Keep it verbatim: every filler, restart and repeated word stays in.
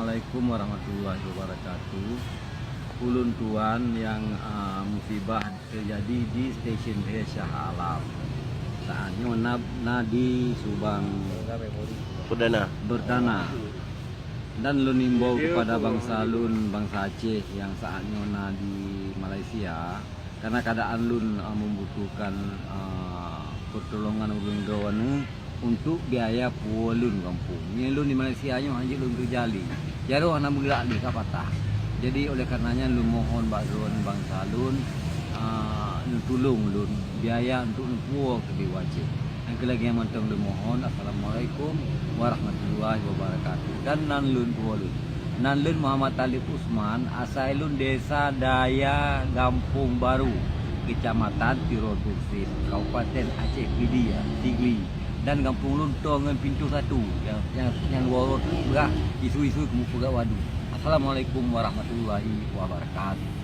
Assalamualaikum warahmatullahi wabarakatuh. Ulôn tuan nyang, ah, musibah teujadi di stesen rel Shah Alam. Saat nyoe na, na di Subang Perdana. Perdana. Dan lôn imbau kepada bansa lôn, bansa Aceh nyang saat nyoe na di Malaysia, karena keadaan lôn, ah, membutuhkan, ah, pertolongan ureuëng droeneueh untuk biaya puwoe lôn gampông. Nyoe lôn di Malaysia nyoe hana jeuet lôn keureuja lé. Jaroe hana meugerak lé, ka patah. Jadi, oleh karena nyan lôn mohon bak droeneueh bansa lôn, ah, neutulông lôn biaya untuk neupuwoe keudéh u Aceh. Nyang keu lagée nyan mantong lôn mohon. Assalamualaikum warahmatullahi wabarakatuh. Dan nan lôn tuwoe lôn. Nan lôn Muhammad Talib Usman, asai lôn Desa Daya Gampông Baru, Kecamatan Tiro Tursin, Kabupaten Aceh Pidie, Sigli. Dan gampông lôn toe ngon pintoe satu, nyang, nyang, nyang dua uroe teuk peugah isu-isu keumu peugah wadu. Assalamualaikum warahmatullahi wabarakatuh.